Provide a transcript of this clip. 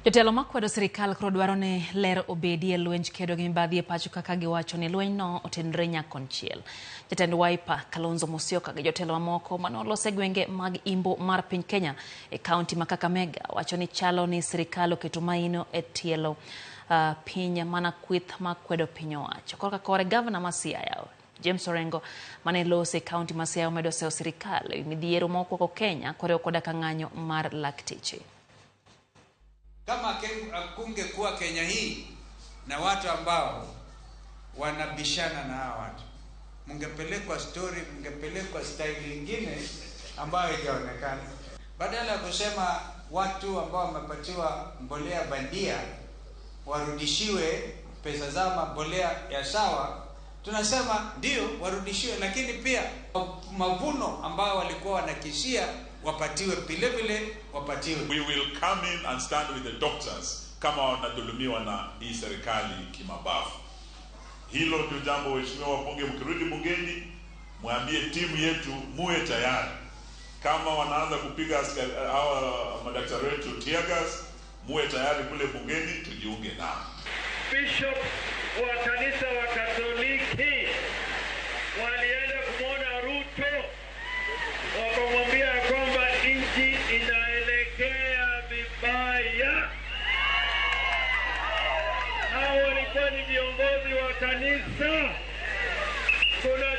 Jotelo makwedo sirikal koro dwaro ni ler obedi e lwenj kedo gi mibadhi e pacho kaka giwacho ni lwenyno otenre nyakonchiel. Jatend Wiper Kalonzo Musyoka gi jotelo mamoko mane oloso e gwenge mag Imbo mar piny Kenya e kaunti ma Kakamega wacho ni chalo ni sirikal oketo maino e tielo piny mana kweth makwedo piny owacho. Korka kore gavana ma Siaya James Orengo mane loso e kaunti ma Siaya omedo seyo sirikal e midhiero ma okwako Kenya koriwo koda ka ng'anyo mar lakteche. Kama kungekuwa Kenya hii na watu ambao wanabishana na hawa watu, mngepelekwa story, mngepelekwa style nyingine ambayo haijaonekana. Badala ya kusema watu ambao wamepatiwa mbolea bandia warudishiwe pesa zao, mbolea ya sawa, tunasema ndio warudishiwe, lakini pia mavuno ambao walikuwa wanakisia wapatiwe vile vile, wapatiwe. We will come in and stand with the doctors kama wanadhulumiwa na hii serikali kimabavu. Hilo ndio jambo, waheshimiwa wabunge, mkirudi bungeni mwambie timu yetu muwe tayari. Kama wanaanza kupiga hawa madaktari wetu tear gas, muwe tayari kule bungeni tujiunge nao. Bishop wa kanisa wa Katoliki walienda kumwona Ruto, wakamwambia kwamba nchi inaelekea vibaya. Hao walikuwa ni viongozi wa kanisa. Kuna